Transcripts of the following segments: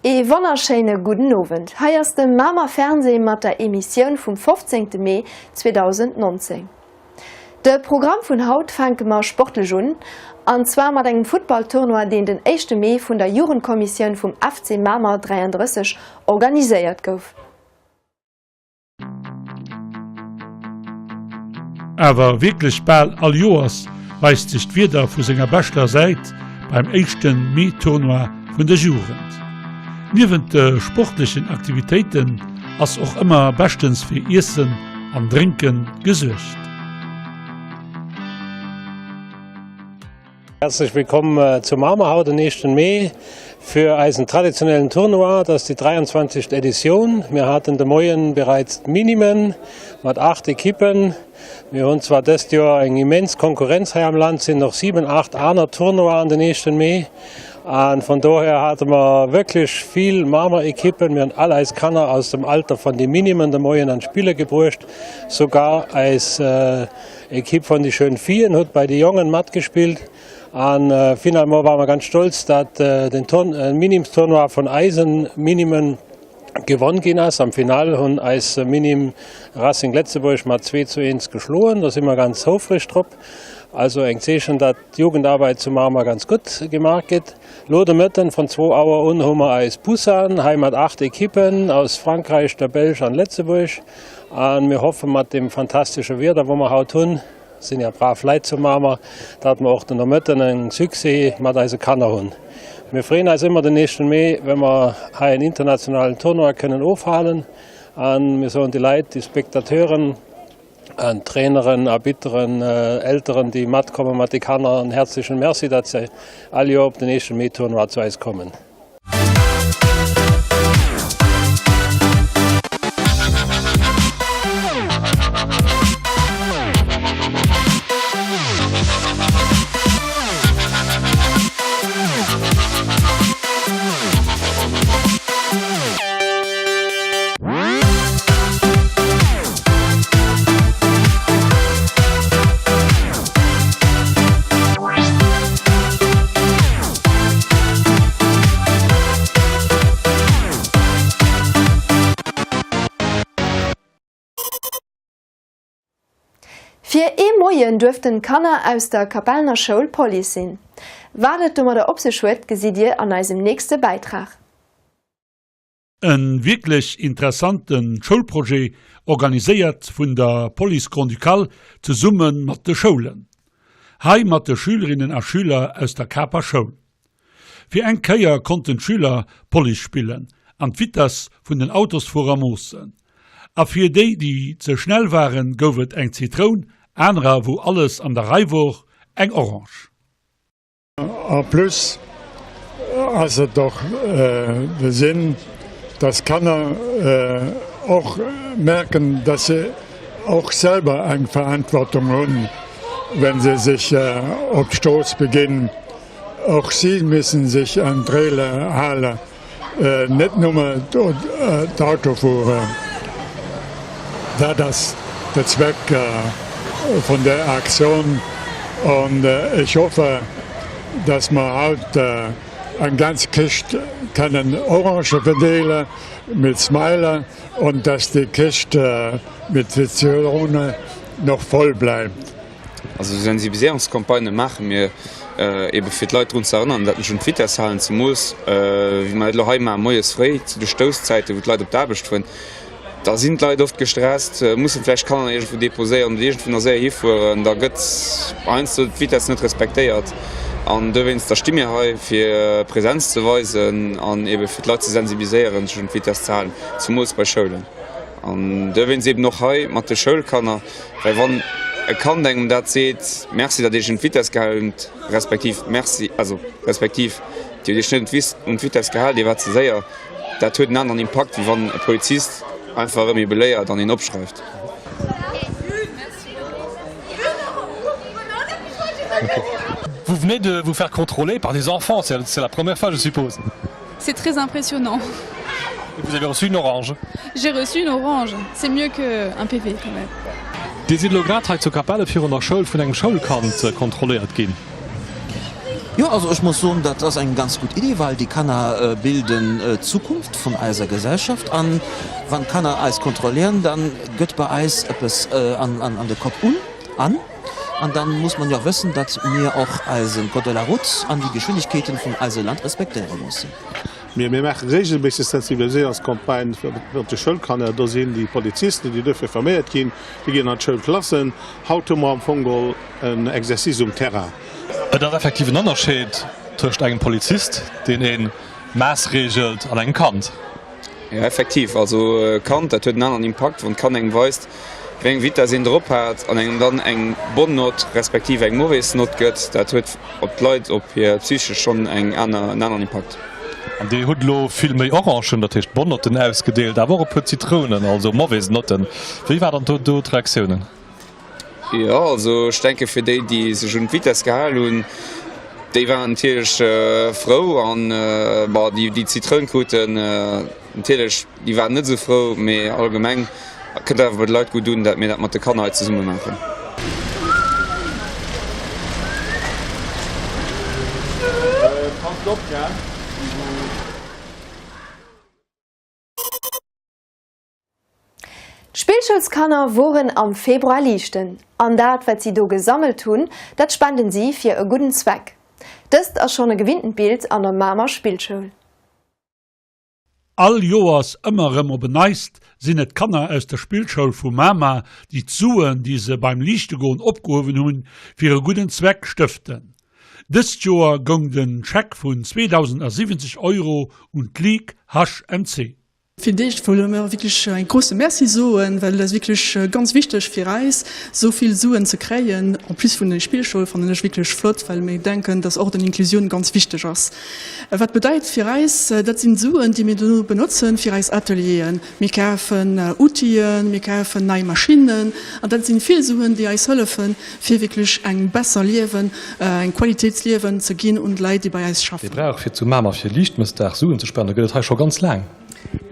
Ee wonnerschéine gudden Owend, hei ass de Mamer Fernseh mat der Emissioun vum 15 Mee 2019. De Programm vun haut fänke mer sportlech un, an zwar mat engem Futtballtournoi deen den éischte Mee vun der Jugendkommissioun vum FC Mamer 33 organiséiert gouf. Awer wierklech bal all Joers weist sech d'Wieder vu senger beschter Säit beim éischte Mee-Tournoi vun der Jugend. Niewent de sportlechen Aktivitéiten ass och ëmmer beschtens fir Iessen an Drénke gesuergt. Herzlech willkomm zu Mamer haut den éischten Mee fir eisen traditionellen Tournoi. Dat ass déi 23. Editioun. Mir haten de Moien bereits d'Minimen mat 8 Ekippen. Mir hunn zwar dëst Joer eng immens Konkurrenz hei am Land, sinn och 7, 8 aner Tournoien den éischten Mee an von dohier hate mer wierklech vill Mamer Ekippen. Mir hunn all eis Kanner aus dem Alter von de Minimen de Moien an d'Spille gebruecht, sogar eis Equipe von die schönen Viehen huet bei de Jongen matgespillt an finalement ware mer ganz stolz, dat den Minims-Tournoi von eisen Minimen gewonn ginn ass. Am Final hunn eis Minim Racing Letzebuerg mat 2 zu 1 geschloen. Do si mer ganz houfreg drop. Also eng Zeechen, dat d'Jugendarbeit zu Mamer ganz gutt gemaach gëtt. Lo de Mëtten von 2 Auer un hu mer eis Poussin hei mat 8 Equipen aus Frankreich, der Belsch an Letzebuerg. A mir hoffe mat deem fantastesche Wieder, wou mer haut hunn, sinn ja brav Leit zu Mamer, datt mer och den Nomëtten en Succès mat eise Kanner hunn. Mir freeën eis ëmmer den éischten Mee, wa mer hei en internationalen Tournoi kënnen ofhalen. A mir soen de Leit, de Spectateuren, an Traineren, Arbitteren, Elteren, déi matkomme mat de Kanner, en häerzlechen Merci, datt se all Joer op den éischten Mee-Tournoi zu eis kommen. Fir ee Moien duerften d'Kanner aus der Kapellener Schoul Police sinn. Wat et domadder op sech huet, gesitt Dir an eisem nächste Bäitrag. En wierklech interessante Schoulprojet, organiséiert vun der Police Grand-Ducale zesumme mat de Schoulen. Hei mat de Schülerinnen a Schüler aus der Caper Schoul. Fir eng Kéier konnten d'Schüler Police spillen an d'Vitesse vun den Autosfuerer moossen. A fir déi, déi ze schnell waren, gouf et eng Zitroun, anerer, wou alles an der Rei wor, eng Orange. En plus ass et och de Sinn, dass Kanner och merken, dass se och selwer eng Verantwortung hunn, wenn se sech op d'Strooss beginn. Och si müssen sech an d'Regle halen. Net nëmme d'Autofuere, dat ass de Zweck vun där Aktioun. An ech hoffe, dass mer haut eng ganz Këscht kennen Orangë verdeele mit Smiler und dass déi Këscht mit Zitroune noch voll bleibt. Also esou Sensibiliséierungscampagnë maache mir ebe fir d'Leit drun ze erënneren, datt sech un d'Vitess halen, zemoos wéi mer et elo hei maachen, moies fréi zu de Stousszäiten, wou d'Leit op d'Aarbecht fueren. Da sinn d'Leit oft gestresst, mussen vläicht d'Kanner iergendwou deposéieren oder iergendwou nach séier hifueren. Da gëtt heiansdo d'Vitess net respektéiert an dowéinster sti mir hei, fir Präsenz ze weisen an ebe fir d'Leit ze sensibiliséieren, sech un d'Vitess ze halen, zemoos bei Schoulen. An dowéinst eben och hei mat de Schoulkanner. Well wann e Kand engem dat seet, Merci, datt Dir Iech un d'Vitess gehalen hutt, respektiv Merci, also respektiv Dir hutt Iech net un d'Vitess gehal, Dir waart ze séier, dat huet en aneren Impakt, wéi wann e Polizist einfach erëm ee beléiert an een opschreift. Vous venez de vous faire contrôler par des enfants, c'est la première fois je suppose. C'est très impressionnant. Et vous avez reçu une orange? J'ai reçu une orange, c'est mieux que un PV quand même. Dir sidd elo grad hei zu Capelle virun der Schoul vun engem Schoulkand kontrolléiert ginn. Jo, also ech muss soen, dat ass eng ganz gutt Idee, well déi Kanner bilden d'Zukunft vun eiser Gesellschaft. An wann d'Kanner eis kontrollieren, dann gëtt bei eis eppes an de Kopp un an. An dann muss man jo wëssen, datt mir och eise Code de la route an déi Geschwindigkeeten vun eise Land respektéiere mussen. Mir maache regelméisseg Sensibiliséierungscampagnë fir op de Schoulkanner. Do sinn déi Polizisten, déi duerfir forméiert ginn, déi ginn an d'Schoulklassen. Haut hu mer am Fong geholl en Exercice um Terrain. Et ass effektiv en Ënnerscheed tëscht engem Polizist, deen ee maassreegelt, an engem Kand. Jo, effektiv. Also e Kand, dat huet en aneren Impakt, wann d'Kand engem weist, wéi eng Vitess een drop hat an engem dann eng bonne Note respektiv eng mauvaise Note gëtt. Dat huet op d'Leit, op hir Psyche schonn eng aner, en aneren Impakt. An Dir hutt elo vill méi Orangen, dat heescht bonne Notten ausgedeelt, awer och e puer Zitrounen, also mauvaise Notten. Wéi war dann do d'Reaktiounen? Jo, also ech denke fir déi, déi sech un d'Vitess gehal hunn, déi waren natierlech frou an bon, déi, déi d'Zitroun kruten, natierlech, déi waren net esou frou, mee allgemeng kënnt awer bei de Leit gutt un, dat mir dat mat de Kanner hei zesumme maachen. Passt op, gell? D'Spillschoulskanner woren am Februar liichten, an dat wat si do gesammelt hunn, dat spenden si fir e gudden Zweck. Dëst ass schonn e gewinntent Bild an der Mamer Spillschoul. All Joers ëmmer erëm op en Neist sinn et d'Kanner aus der Spillschoul vu Mamer, déi d'Suen, déi se beim Liichtegoen opgehuewen hunn, fir e gudden Zweck stëften. Dëst Joer goung den Scheck vun 2.070 Euro un d'Ligue HMC. Fir d'éischt wëlle mer wierklech e grouse Merci soen, well et ass wierklech ganz wichteg fir eis, esou vill Suen ze kréien. En plus vun der Spillschoul fannen ech wierklech flott, well mir denken, dass och den Inklusioun ganz wichteg ass. Wat bedeit fir eis, dat sinn Suen, déi mir dono benotzen fir eis Atelieren. Mir kafen Outiller, mir kafen nei Maschinnen an dat sinn vill Suen, déi eis hëllefen, fir wierklech eng besser Liewen, eng Qualitéitsliewen ze ginn un d'Leit, déi bei eis Dee schaffen. Brauch fir zu Mamer fir Liichtmëssdag Suen ze spenden, gëtt et hei scho ganz laang.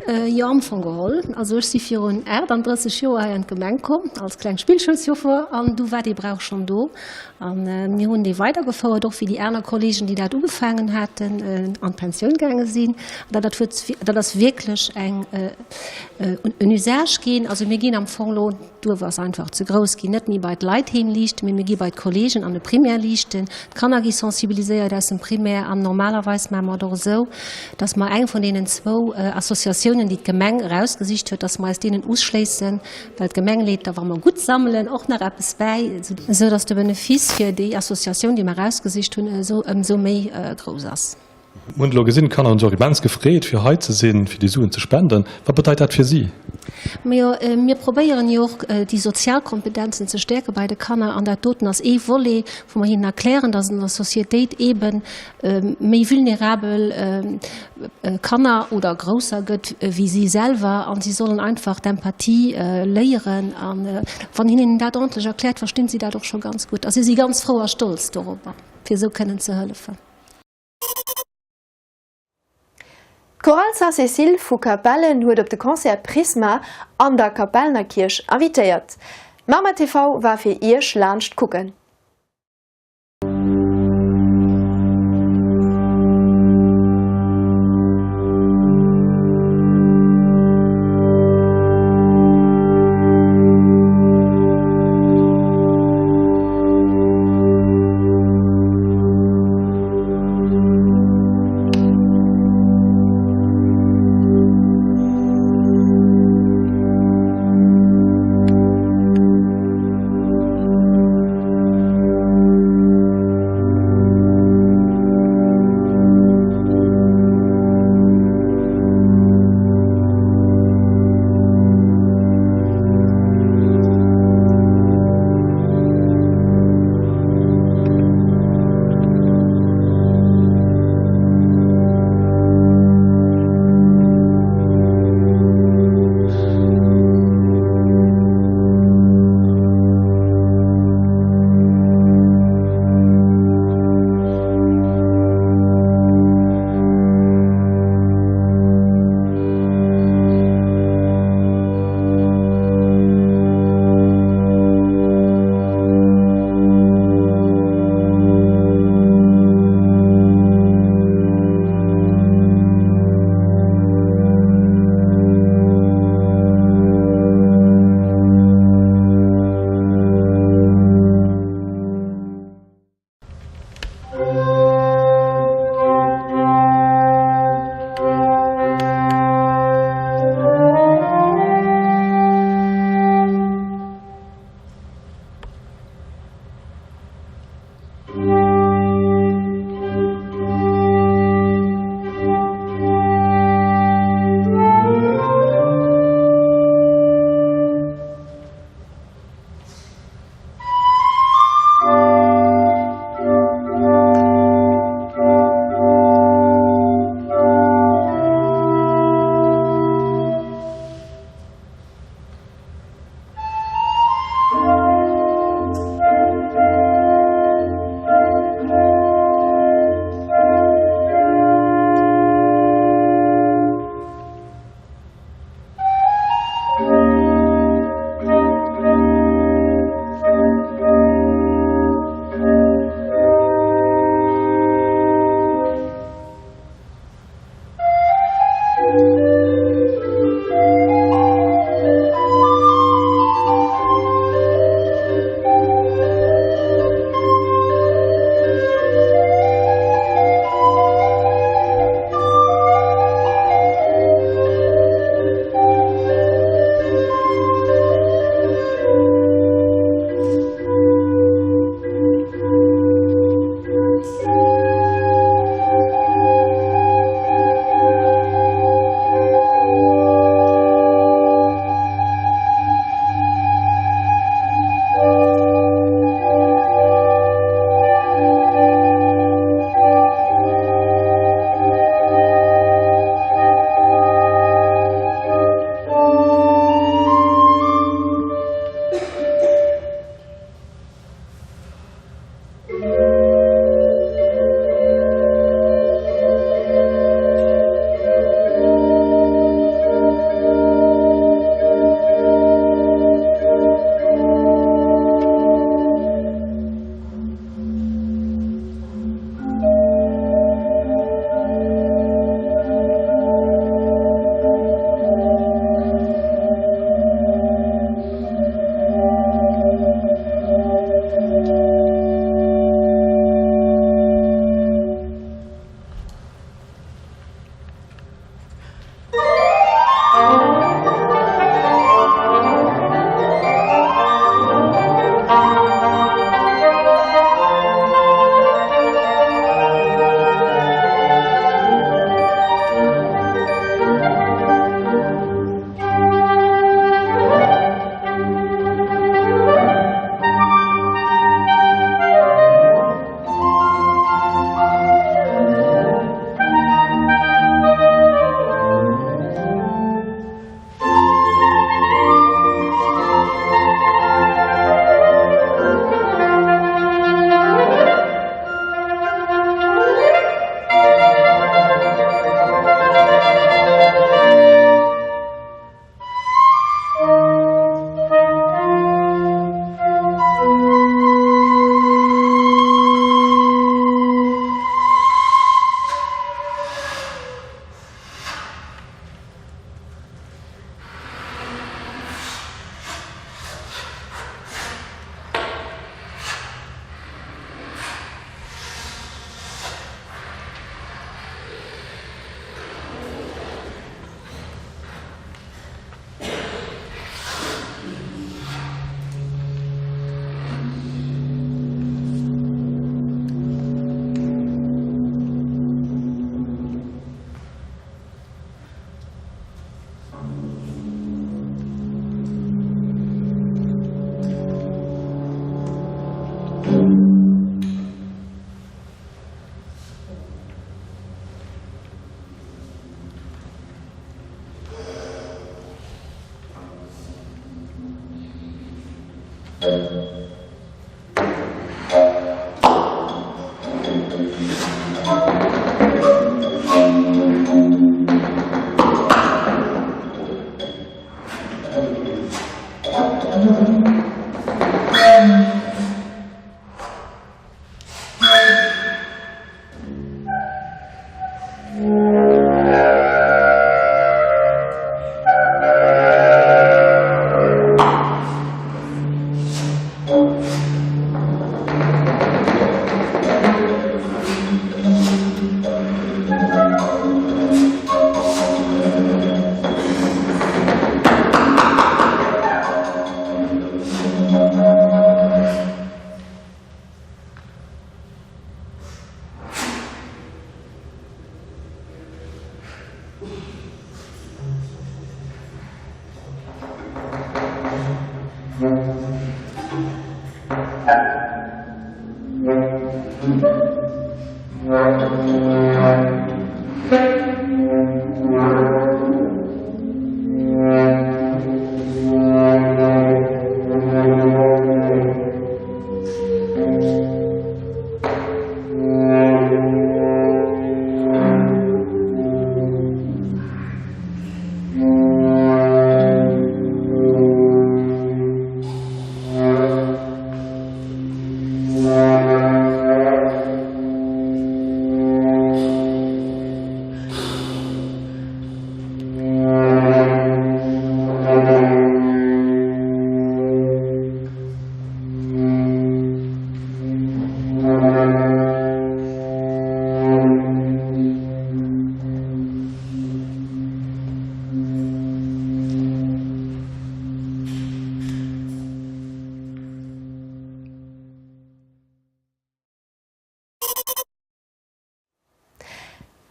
Jo, am Fong geholl. Also ech si virun 38 Joer hei an d'Gemeng komm als kleng Spillschoulsjoffer an du war dee Brauch schonn do. A mir hunn dee weidergefouert, och wéi déi aner Kollegen, déi dat ugefaangen haten, an d'Pensioun gaange sinn. An dat huet, dat ass wierklech eng, en Usage ginn. Also mir ginn am Fong elo, D'Duerf ass einfach ze grouss ginn, net méi bei d'Leit heem liichten, mee mir gi bei d'Kollegen an de Primaire liichten. D'Kanner gi sensibiliséiert aus dem Primaire an normalerweis maache mer et och esou, dass mer eng vun deenen zwou Associatiounen, déi d'Gemeng erausgesicht huet, dass mer eis deenen uschléissen, well d'Gemeng leet da, wa mer gutt sammelen, och nach eppes bäi, esou dass de Benefice fir déi Associatioun, déi mer erausgesicht hunn, esou ëmsou méi grouss ass. Mir hunn elo gesinn, d'Kanner hunn sech och immens gefreet, fir hei ze sinn, fir déi Suen ze spenden. Wat bedeit dat fir si? Majo, mir probéieren jo och, déi sozial Kompetenzen ze stäerke bei de Kanner. An dat doten ass ee Volet, wou mer hinnen erklären, dass et an der Societéit eebe méi vulnerabel Kanner oder Grousser gëtt wéi si selwer. A si sollen einfach d'Empathie léieren. A wann hinnen dat ordentlech erkläert, verstinn si dat och scho ganz gutt. A si si ganz frou a stolz dorobber, fir esou kënnen ze hëllefen. D'Chorale Saint-Cécile vu Capellen huet op de Concert Prisma an der Kapellener Kierch invitéiert. Mamer TV war fir Iech laanscht kucken.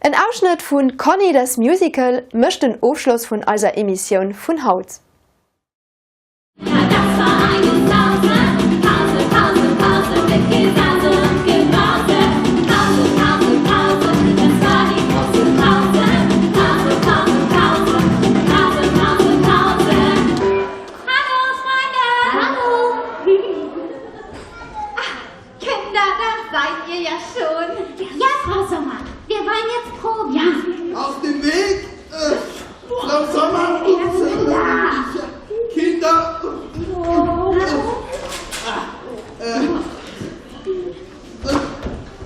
En Ausschnëtt vun Conny das Musical mécht den Ofschloss vun eiser Emissioun vun haut. Kinder, da seid ihr ja schon. Ja, Frau Sommer, wir wollen jetzt proben. Ja. Auf dem Weg, äh, Frau Sommer. Kinder. Oh. Äh,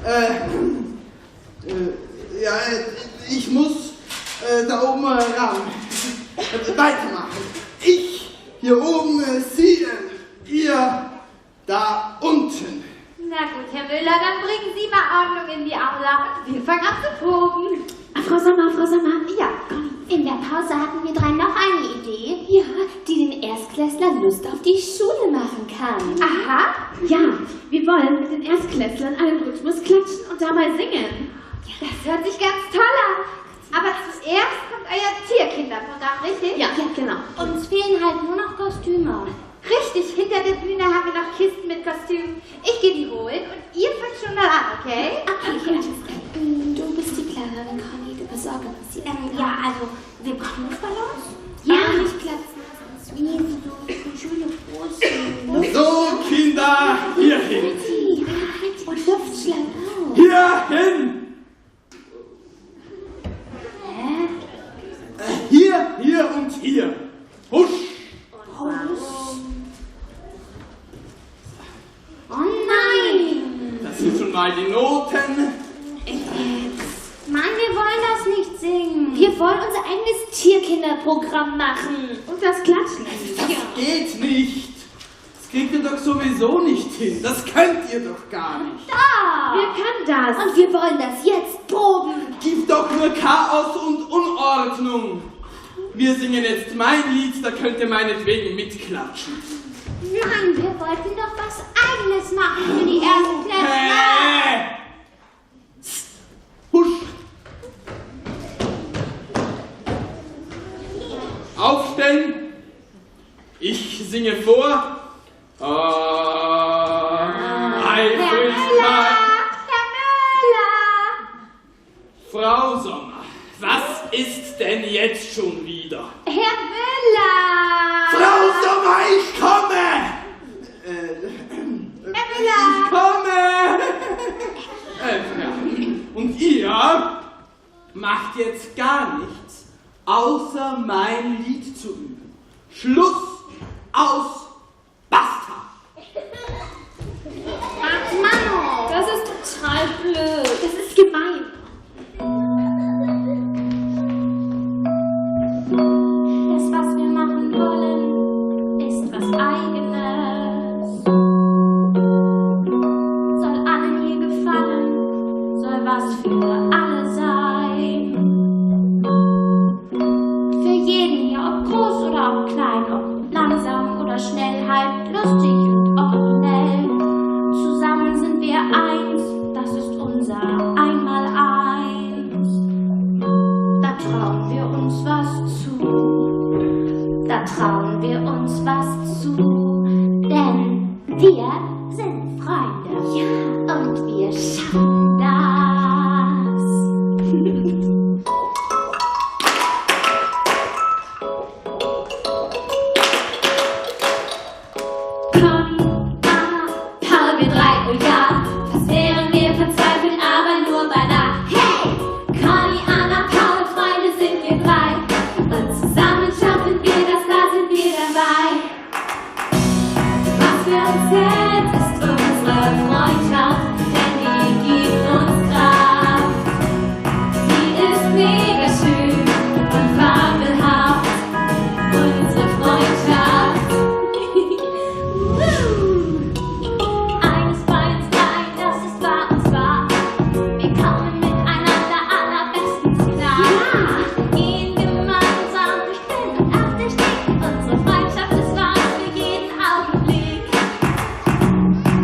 äh, äh, ja, ich muss äh, da oben ran. Weitermachen. Ich hier oben, äh, Sie, äh, ihr da unten. Na gut, Herr Müller, dann bringen Sie mal Ordnung in die Aula und wir fangen an zu proben. Frau Sommer, Frau Sommer. Ja. In der Pause hatten wir drei noch eine Idee, ja, die den Erstklässler Lust auf die Schule machen kann. Aha. Ja, wir wollen mit den Erstklässlern einen Rhythmus klatschen und dabei singen. Ja, das hört sich ganz toll an. Aber zuerst kommt euer Tierkinderprogramm, richtig? Ja, ja, genau. Uns fehlen halt nur noch Kostüme. Richtig, hinter der Bühne haben wir noch Kisten mit Kostümen. Ich gehe die holen und ihr fangt schon mal an, okay? Okay, du bist die Planerin, Conny. Du besorgst uns die ähm, Ja, also wir brauchen Luftballons. Ja, Aber nicht platzen. Nee, so schöne große. So, Kinder, hierhin. Und Luftschlangen auch. Hierhin! Hä? Hier, hier und hier. Husch! Husch! Oh nein! Das sind schon mal die Noten. Mann, wir wollen das nicht singen. Wir wollen unser eigenes Tierkinderprogramm machen. Und das Klatschen. Das geht nicht. Das kriegt ihr doch sowieso nicht hin. Das könnt ihr doch gar nicht. Da! Wir können das. Und wir wollen das jetzt proben. Gibt doch nur Chaos und Unordnung. Wir singen jetzt mein Lied, da könnt ihr meinetwegen mitklatschen. Nein, wir wollten doch was Eigenes machen für die Erstklässler. Hey! Husch! Aufstellen! Ich singe vor. Ah, Herr Müller! Herr Müller! Frau Sommer, was ist denn jetzt schon wieder? Herr Müller! Frau Sommer, ich komme! Ihr macht jetzt gar nichts, außer mein Lied zu üben. Schluss aus Basta! Ach Mann, das ist total blöd. Das ist gemein. Das, was wir machen wollen, ist was eigenes. Soll allen hier gefallen, soll was für alle sein. Für jeden hier, ob groß oder ob klein, ob langsam oder schnell, halt lustig und originell. Zusammen sind wir eins, das ist unser Einmaleins. Da trauen wir uns was zu, da trauen wir uns was zu, denn wir sind Freunde. Ja, und wir schaffen das. Conny, Anna, Paul, wir drei, oh ja, fast wären wir verzweifelt, aber nur beinahe. Hey! Conny, Anna, Paul, Freunde sind wir drei. Und zusammen schaffen wir das, da sind wir dabei. Was für uns zählt, ist unsere Freundschaft, denn die gibt uns Kraft. Sie ist mega schön und fabelhaft, unsere Freundschaft. Eines bei uns drei, das ist wahr und zwar, wir kommen miteinander allerbestens klar. Ja. Gehen gemeinsam durch Quellen und auf der Steg, unsere Freundschaft ist wahr für jeden Augenblick.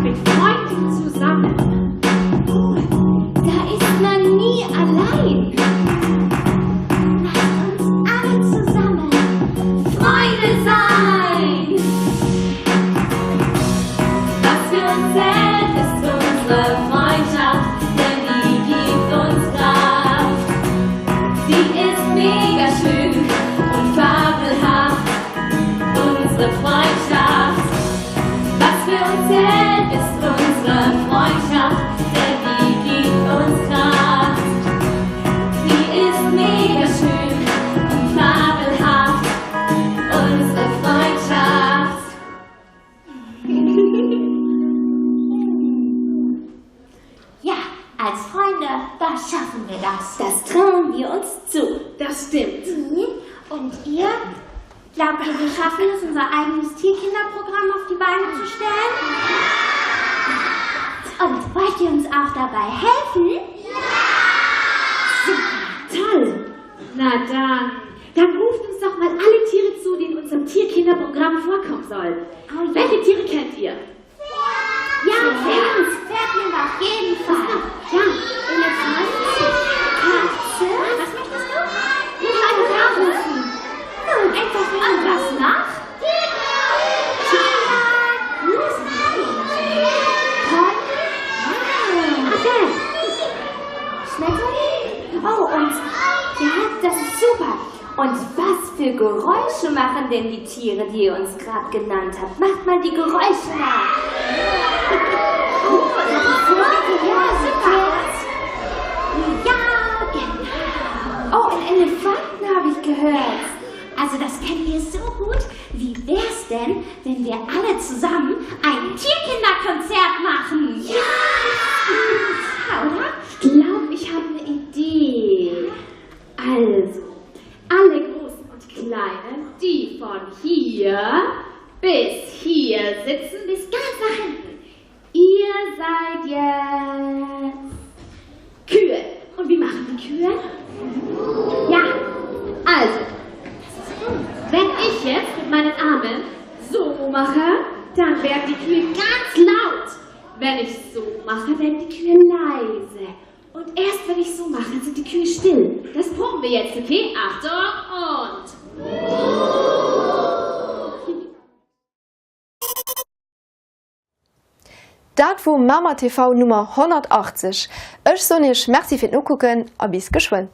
Mit Freunden zusammen, oh, da ist man nie allein. Lasst uns alle zusammen Freunde sein. Was für uns zählt, ist unsere Freundschaft, denn die gibt uns Kraft. Sie ist mega schön und fabelhaft, unsere Freundschaft. Was für uns zählt, ist unsere Freundschaft, denn die gibt uns Kraft. Sie ist mega schön und fabelhaft, unsere Freundschaft. Ja, als Freunde, da schaffen wir das. Das trauen wir uns zu. Das stimmt. Mhm. Und ihr? Glaubt ihr, wir schaffen es, unser eigenes Tierkinderprogramm auf die Beine zu stellen? Und wollt ihr uns auch dabei helfen? Ja! Super, toll! Na dann, dann ruft uns doch mal alle Tiere zu, die in unserem Tierkinderprogramm vorkommen sollen. Oh ja. Welche Tiere kennt ihr? Ja, Pferd. Pferd nehmen wir auf jeden Fall. Ja, Elefant, Katze. Was möchtest du? Ruf einfach anrufen. Einfach Und was noch? Tiger. Pony. Okay. Schmetterling. Oh, und ja, das ist super. Und was für Geräusche machen denn die Tiere, die ihr uns gerade genannt habt? Macht mal die Geräusche nach. Oh, ja, super. Ja, genau. Oh, einen Elefanten habe ich gehört. Also das kennen wir so gut. Wie wär's denn, wenn wir alle zusammen ein Tierkinderkonzert machen? Ja! Ja, oder? Ich glaube, ich habe eine Idee. Also, alle Großen und Kleinen, die von hier bis hier sitzen, bis ganz nach hinten. Ihr seid jetzt Kühe. Und wie machen die Kühe? Ja, also, wenn ich jetzt mit meinen Armen so mache, dann werden die Kühe ganz laut. Wenn ich so mache, werden die Kühe leise. Und erst wenn ich so mache, sind die Kühe still. Das proben wir jetzt, okay? Achtung und... Dat wor Mamer TV Nummer 180. Ech soen iech Merci fir d'Nokucken a bis geschwënn.